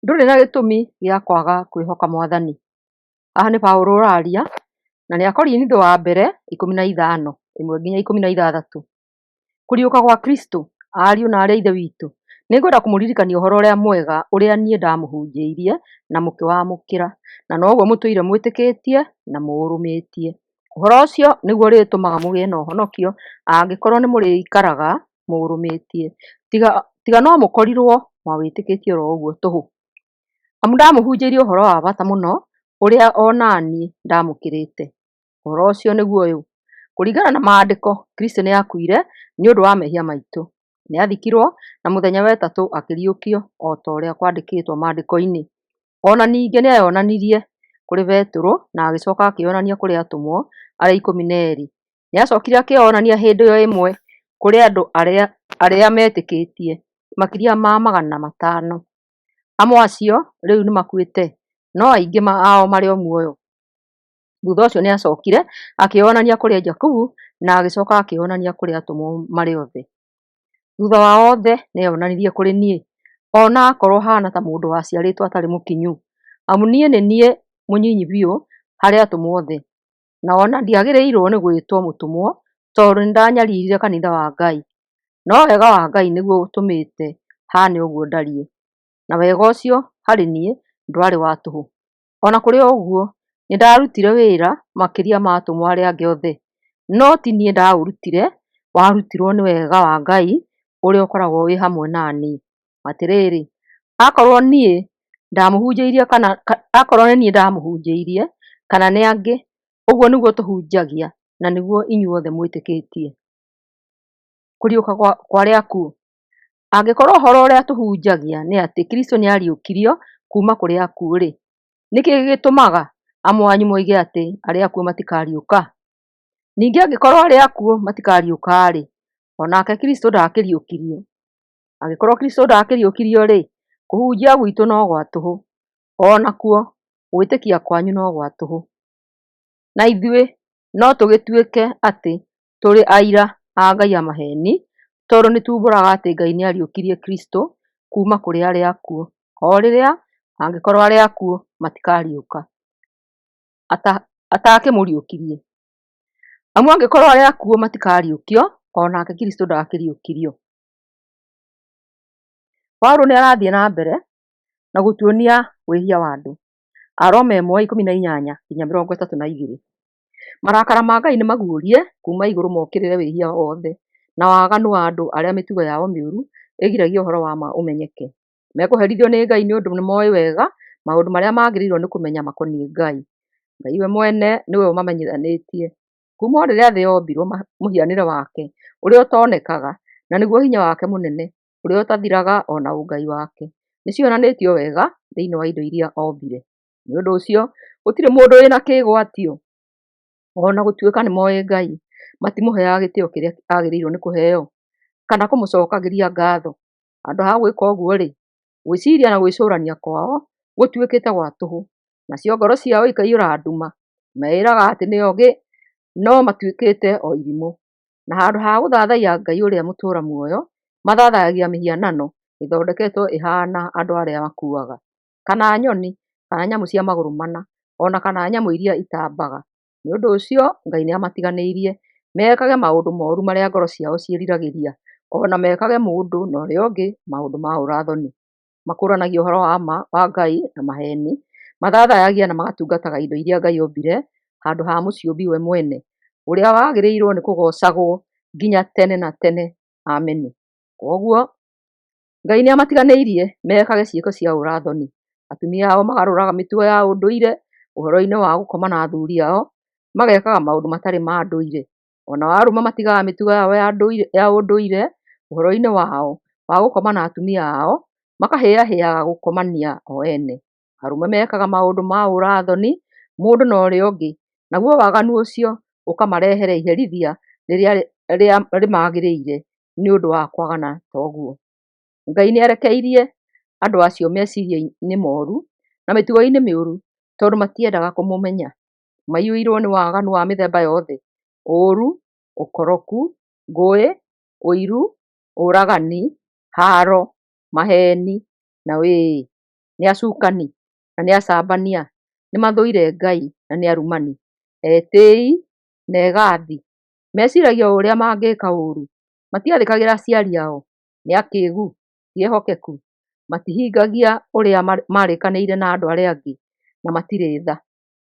Ndũrĩ na gĩtũmi gĩa kwaga kwĩhoka Mwathani. Haha nĩ Paũlũ ũraria, na nĩ Akorinitho wa mbere 15, 1-16. Kũriũka gwa Kristũ. Ariũ na aarĩ a Ithe witũ, nĩngwenda kũmũririkania Ũhoro-ũrĩa-Mwega ũrĩa niĩ ndamũhunjĩirie na mũkĩwamũkĩra, na noguo mũtũire mwĩtĩkĩtie na mũũrũmĩtie. Ũhoro ũcio nĩguo ũrĩtũmaga mũgĩe na ũhonokio, angĩkorwo nĩmũrĩikaraga mũũrũmĩtie, tiga no mũkorirwo mwawĩtĩkĩtie o ro ũguo tũhũ. Amu ndamũhunjĩirie ũhoro wa bata mũno, ũrĩa o na niĩ ndaamũkĩrĩte. Ũhoro ũcio nĩguo ũyũ: Kũringana na Maandĩko, Kristũ nĩakuire nĩ ũndũ wa mehia maitũ, nĩathikirwo, na mũthenya wa ĩtatũ akĩriũkio o ta ũrĩa kwandĩkĩtwo Maandĩko-inĩ. O na ningĩ nĩeyonanirie kũrĩ Petero, na agĩcoka akĩĩonania kũrĩ atũmwo arĩa 12. Nĩacookire akĩĩonania hĩndĩ o ĩmwe kũrĩ andũ arĩa meetĩkĩtie, makĩria ma 500. Amwe acio rĩu nĩmakuĩte, no aingĩ ao marĩ muoyo. Thutha ũcio nĩacookire akĩĩonania kũrĩ Jakubu, na agĩcoka akĩĩonania kũrĩ atũmwo marĩ othe. Thutha wa othe nĩeyonanirie kũrĩ niĩ, o na akorwo haana ta mũndũ waciarĩtwo atarĩ mũkinyu. Amu niĩ nĩ niĩ mũnyinyi biũ harĩ atũmwo othe, na o na ndiagĩrĩirwo nĩ gwĩtwo mũtũmwo, tondũ nĩndanyariirire kanitha wa Ngai. No wega wa Ngai nĩguo ũtũmĩte haane ũguo ndariĩ, na wega ũcio harĩ niĩ ndwarĩ wa tũhũ. O na kũrĩ ũguo, nĩndarutire wĩra makĩria ma atũmwo arĩa angĩ othe, no ti niĩ ndaũrutire, warutirwo nĩ wega wa Ngai ũrĩa ũkoragwo wĩ hamwe na niĩ. Atĩrĩrĩ, akorwo nĩ niĩ ndamũhunjĩirie kana nĩ angĩ, ũguo nĩguo tũhunjagia na nĩguo inyuothe mwĩtĩkĩtie. Kũriũka kwa arĩa akuũ. Angĩkorwo ũhoro ũrĩa tũhunjagia nĩ atĩ Kristũ nĩariũkirio kuuma kũrĩ akuũ-rĩ, nĩ kĩĩ gĩgĩtũmaga amwe anyu moige atĩ arĩa akuũ matikariũka? Ningĩ angĩkorwo arĩa akuũ matikariũka-rĩ, o nake Kristũ ndaakĩriũkirio. Angĩkorwo Kristũ ndaakĩriũkirio-rĩ, kũhunjia gwitũ no gwa tũhũ, o nakuo gwĩtĩkia kwanyu no gwa tũhũ. Na ithuĩ no tũgĩtuĩke atĩ tũrĩ aira a Ngai a maheeni, tondũ nĩtuumbũraga atĩ Ngai nĩariũkirie Kristũ kuuma kũrĩ arĩa akuũ, o rĩrĩa, angĩkorwo arĩa akuũ matikariũka, atakĩmũriũkirie. Amu angĩkorwo arĩa akuũ matikariũkio, o nake Kristũ ndaakĩriũkirio. Paũlũ nĩarathiĩ na mbere na gũtuonia wĩhia wa andũ. Aroma 1:18-32. Marakara ma Ngai nĩmaguũrie kuuma igũrũ mokĩrĩre wĩhia wothe na waganu wa andũ arĩa mĩtugo yao mĩũru ĩgiragia ũhoro wa ma ũmenyeke. Mekũherithio nĩ Ngai nĩ ũndũ nĩmoĩ wega maũndũ marĩa magĩrĩirwo nĩ kũmenya makoniĩ Ngai. Ngai we mwene nĩwe ũmamenyithanĩtie. Kuuma o rĩrĩa thĩ yombirwo, mũhianĩre wake ũrĩa ũtonekaga, na nĩguo hinya wake mũnene ũrĩa ũtathiraga o na ũngai wake, nĩcionanĩtio wega thĩinĩ wa indo iria ombire. Nĩ ũndũ ũcio gũtirĩ mũndũ wĩ na kĩĩgwatio. O na gũtuĩka nĩmoĩ Ngai, matimũheaga gĩtĩo kĩrĩa agĩrĩirwo nĩ kũheo, kana kũmũcokagĩria ngaatho. Handũ ha gwĩka ũguo-rĩ, gwĩciria na gwĩcũrania kwao gũtuĩkĩte gwa tũhũ, nacio ngoro ciao ikaiyũra nduma. Meĩraga atĩ nĩ ogĩ, no matuĩkĩte o irimũ. Na handũ ha gũthathaiya Ngai ũrĩa mũtũũra muoyo, mathathayagia mĩhianano ĩthondeketwo ĩhaana andũ arĩa makuaga, kana nyoni, kana nyamũ cia magũrũ mana, o na kana nyamũ iria itambaga. Nĩ ũndũ ũcio Ngai nĩamatiganĩirie mekage maũndũ mooru marĩa ngoro ciao ciĩriragĩria, o na mekage mũndũ na ũrĩa ũngĩ maũndũ ma ũũra-thoni. Makũũranagia ũhoro wa ma wa Ngai na maheeni, mathathayagia na magatungataga indo iria Ngai ombire handũ ha Mũciũmbi we mwene, ũrĩa wagĩrĩirwo nĩ kũgoocagwo nginya tene na tene. Ameni. Kwoguo Ngai nĩamatiganĩirie mekage ciĩko cia ũũra-thoni. Atumia ao magarũraga mĩtugo ya ũndũire ũhoro-inĩ wa gũkoma na athuri ao, magekaga maũndũ matarĩ ma ndũire. O nao arũme matigaga mĩtugo yao ya ũndũire ũhoro-inĩ wao wa gũkoma na atumia ao, makahĩahĩaga gũkomania o ene. Arũme mekaga maũndũ ma ũũra-thoni mũndũ na ũrĩa ũngĩ, naguo waganu ũcio ũkamarehere iherithia rĩrĩa rĩmagĩrĩire nĩ ũndũ wa kwagana ta ũguo. Ngai nĩarekeirie andũ acio meciria-inĩ mooru na mĩtugo-inĩ mĩũru, tondũ matiendaga kũmũmenya. Maiyũirwo nĩ waganu wa mĩthemba yothe, ũũru, ũkoroku, ngũĩ, ũiru, ũragani, haaro, maheeni, na wĩĩ. Nĩ acukani na nĩ acambania, nĩ mathũire Ngai na nĩ arumani, etĩĩi na egathi, meciragia o ũrĩa mangĩka ũũru, matiathĩkagĩra aciari ao, nĩ akĩgu, ti ehokeku, matihingagia ũrĩa marĩkanĩire na andũ arĩa angĩ, na matirĩ tha.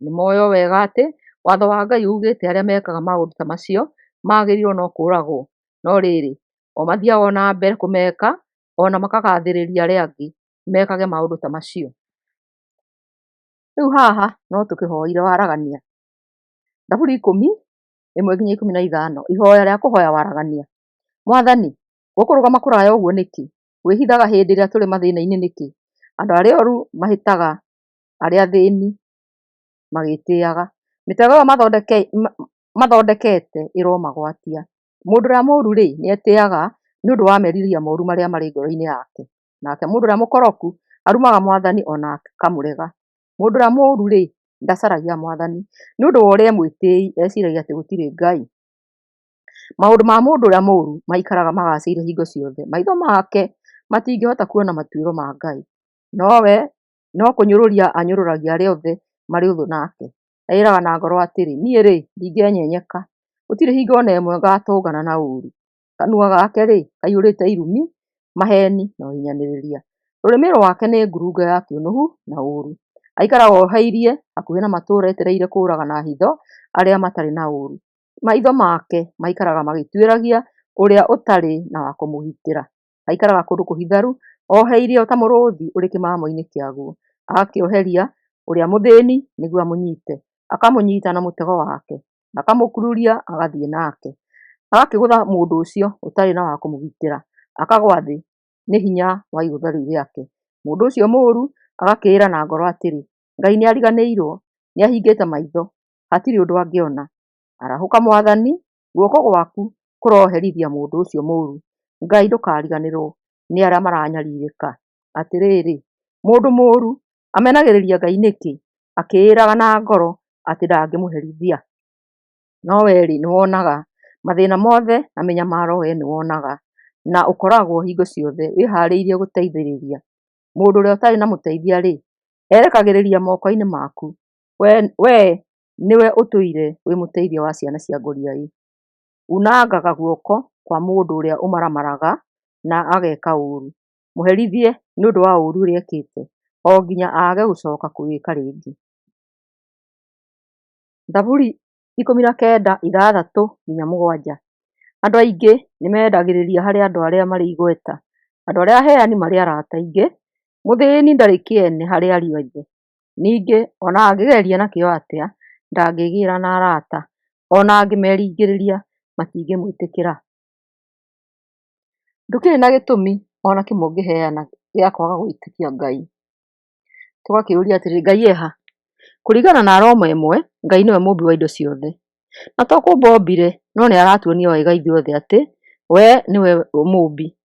Nĩ moĩ o wega atĩ watho wa Ngai uugĩte arĩa mekaga maũndũ ta macio magĩrĩirũo no kũũragwo, no rĩrĩ, o mathiaga o na mbere kũmeka o na makagathĩrĩria arĩa angĩ mekage maũndũ ta macio. Rĩu haha no tũkĩhoire waragania. Thaburi 10:1-15. Ihoya rĩa kũhoya waragania. Mwathani, ũkũrũgama kũraya ũguo nĩkĩ? Wĩhithaga hĩndĩ ĩrĩa tũrĩ mathĩna-inĩ nĩkĩ? Andũ arĩa oru mahĩtaga arĩa athĩni magĩĩtĩĩaga. Mĩtego ĩyo mathondekete ĩromagwatia. Mũndũ ũrĩa mũũru-rĩ, nĩetĩĩaga nĩ ũndũ wa merirĩria mooru marĩa marĩ ngoro-inĩ yake, nake mũndũ ũrĩa mũkoroku arumaga Mwathani o na akamũrega. Mũndũ ũrĩa mũũru-rĩ, ndacaragia Mwathani, nĩ ũndũ wa ũrĩa e mwĩtĩĩi eciiragia atĩ gũtirĩ Ngai. Maũndũ ma mũndũ ũrĩa mũũru maikaraga magaacĩire hingo ciothe, maitho make matingĩhota kuona matuĩro ma Ngai. Nowe no kũnyũrũria anyũrũragia arĩa othe marĩ ũthũ nake. Eĩraga na ngoro atĩrĩ, “Niĩ-rĩ, ndingĩenyenyeka, gũtirĩ hingo o na ĩmwe ngaatũngana na ũũru.” Kanua gake-rĩ, kaiyũrĩte irumi, maheeni na ũhinyanĩrĩria. Rũrĩmĩ rwake nĩ ngurunga ya kĩũnũhu na ũũru. Aikaraga oheirie hakuhĩ na matũũra etereire kũũraga na hitho arĩa matarĩ na ũũru. Maitho make maikaraga magĩtuĩragia ũrĩa ũtarĩ na wa kũmũgitĩra. Aikaraga kũndũ kũhitharu oheirie o ta mũrũũthi ũrĩ kĩmamo-inĩ kĩaguo, agakĩoheria ũrĩa mũthĩĩni nĩguo amũnyiite, akamũnyiita na mũtego wake, akamũkururia agathiĩ nake. Agakĩgũtha mũndũ ũcio ũtarĩ na wa kũmũgitĩra, akagũa thĩ nĩ hinya wa igũtha rĩu rĩake. Mũndũ ũcio mũũru agakĩĩra na ngoro atĩrĩ, “Ngai nĩariganĩirwo, nĩahingĩte maitho, hatirĩ ũndũ angĩona.” Arahũka Mwathani, guoko gwaku kũroherithia mũndũ ũcio mũũru. Ngai ndũkariganĩrwo nĩ arĩa maranyariirĩka. Atĩrĩrĩ, mũndũ mũũru amenagĩrĩria Ngai nĩkĩ, akĩĩraga na ngoro atĩ ndangĩmũherithia? No wee-rĩ, nĩwonaga mathĩĩna mothe na mĩnyamaro, wee nĩwonaga, na ũkoragwo hingo ciothe wĩhaarĩirie gũteithĩrĩria. Mũndũ ũrĩa ũtarĩ na mũteithia-rĩ, erekagĩrĩria moko-inĩ maku, wee nĩwe ũtũire wĩ mũteithia wa ciana cia ngoriai. Unangaga guoko kwa mũndũ ũrĩa ũmaramaraga na ageka ũũru, mũherithie nĩ ũndũ wa ũũru ũrĩa ekĩte, o nginya aage gũcooka kũwĩka rĩngĩ. Thaburi 19:6-7. Andũ aingĩ nĩmeyendagĩrĩria harĩ andũ arĩa marĩ igweta, andũ arĩa aheani marĩ arata aingĩ, mũthĩĩni ndarĩ kĩene harĩ ariũ a ithe. Ningĩ o na angĩgeria na kĩyo atĩa, ndangĩĩgĩĩra na arata, o na angĩmeringĩrĩria, matingĩmwĩtĩkĩra. Ndũkĩrĩ na gĩtũmi o na kĩmwe ũngĩheana gĩa kwaga gwĩtĩkia Ngai. Tũgakĩũria atĩrĩrĩ, Ngai eha? Kũringana na Aroma 1, Ngai nĩwe mũmbi wa indo ciothe. Na to kũmba ombire, no nĩ aratuonia wega ithuothe atĩ we nĩwe mũmbi.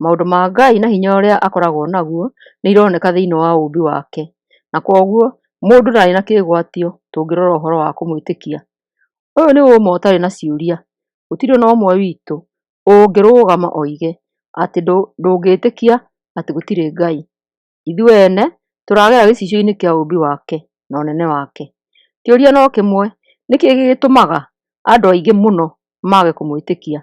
Maũndũ ma Ngai na hinya ũrĩa akoragwo naguo nĩ ironeka thĩinĩ wa ũũmbi wake, na kwoguo mũndũ ndarĩ na kĩĩgwatio tũngĩrora ũhoro wa kũmwĩtĩkia. Ũyũ nĩ ũũma ũtarĩ na ciũria. Gũtirĩ o na ũmwe witũ ũngĩrũgama oige atĩ ndũngĩtĩkia atĩ gũtirĩ Ngai. Ithuĩ ene tũragera gĩcicio-inĩ kĩa ũũmbi wake na ũnene wake. Kĩũria no kĩmwe, nĩ kĩĩ gĩgĩtũmaga andũ aingĩ mũno mage kũmwĩtĩkia?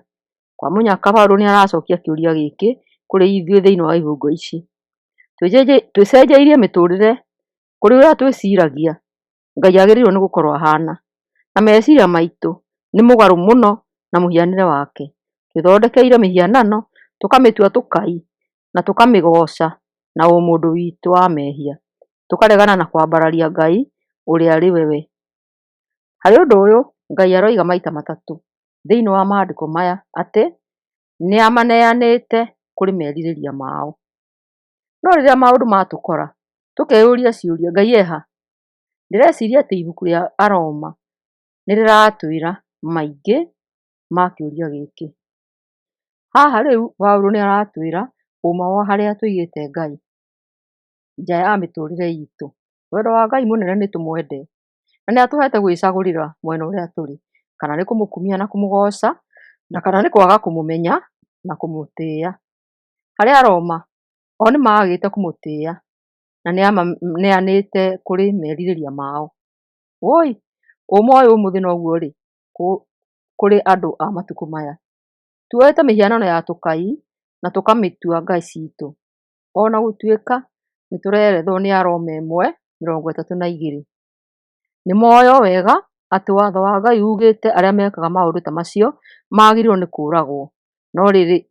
Kwa mũnyaka Paulo nĩ aracokia kĩũria gĩkĩ kũrĩ ithuĩ thĩinĩ wa ibungo ici. Twĩcenjeirie mĩtũrĩre kũrĩ ũrĩa twĩciragia Ngai agĩrĩirwo nĩ gũkorwo ahana, na meciria maitũ nĩ mũgarũ mũno na mũhianĩre wake. Twĩthondekeire mĩhianano tũkamĩtua tũkai na tũkamĩgooca na ũmũndũ witũ wa mehia, tũkaregana na kwambararia Ngai ũrĩa arĩ we. Harĩ ũndũ ũyũ Ngai aroiga maita matatũ thĩinĩ wa maandĩko maya atĩ nĩamaneanĩte kũrĩ merirĩria mao. No rĩrĩa maũndũ matũkora tũkeyũria ciũria, Ngai eha? Ndĩreciria atĩ ibuku rĩa Aroma nĩ rĩratwĩra maingĩ ma kĩũria gĩkĩ. Haha rĩu Paulo nĩ aratwĩra ũma wa harĩa tũigĩte Ngai nja ya mĩtũrĩre itũ. Wendo wa Ngai mũnene nĩ tũmwende, na nĩ atũhete gwĩcagũrĩra mwena ũrĩa tũrĩ, kana nĩ kũmũkumia na kũmũgoca, na kana nĩ kwaga kũmũmenya na kũmũtĩĩa. Harĩ Aroma, o nĩ maagĩte kũmũtĩĩa. na nĩamaneanĩte kũrĩ merirĩria mao. Woi, ũũma ũyũ ũmũthĩ noguo ũrĩ kũrĩ andũ a matukũ maya. Tuoete mĩhianano ya tũkai na tũkamĩtua ngai ciitũ. O na gũtuĩka nĩtũrerethwo nĩ Aroma 1:32. Nĩmoĩ o wega atĩ watho wa Ngai ugĩte arĩa mekaga maũndũ ta macio magĩrĩirwo nĩ kũũragwo,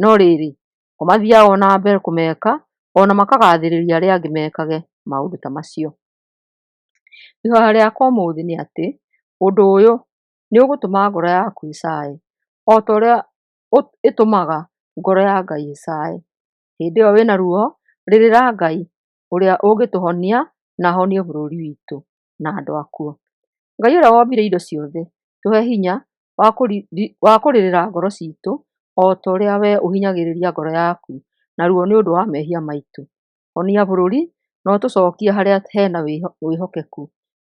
no rĩrĩ, o mathiaga o na mbere kũmeka o na makagathĩrĩria arĩa angĩ mekage maũndũ ta macio. Ihoya rĩakwa ũmũthĩ nĩ atĩ ũndũ ũyũ nĩ ũgũtũma ngoro yaku ĩcaye o ta ũrĩa ĩtũmaga ngoro ya Ngai ĩcaye. Hĩndĩ ĩyo wĩna ruo, rĩrĩra Ngai ũrĩa ũngĩtũhonia na ahonie bũrũri witũ na andũ akuo. Ngai ũrĩa wombire indo ciothe, tũhe hinya wa kũrĩrĩra ngoro ciitũ o ta ũrĩa wee ũhinyagĩrĩria ngoro yaku na ruo nĩ ũndũ wa mehia maitũ. Honia bũrũri na ũtũcokie harĩa hena wĩhokeku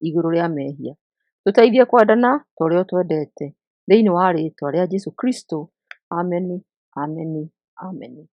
igũrũ rĩa mehia. Tũteithie kwendana ta ũrĩa ũtwendete. Thĩinĩ wa rĩĩtwa rĩa Jesũ Kristo. Ameni, ameni, ameni.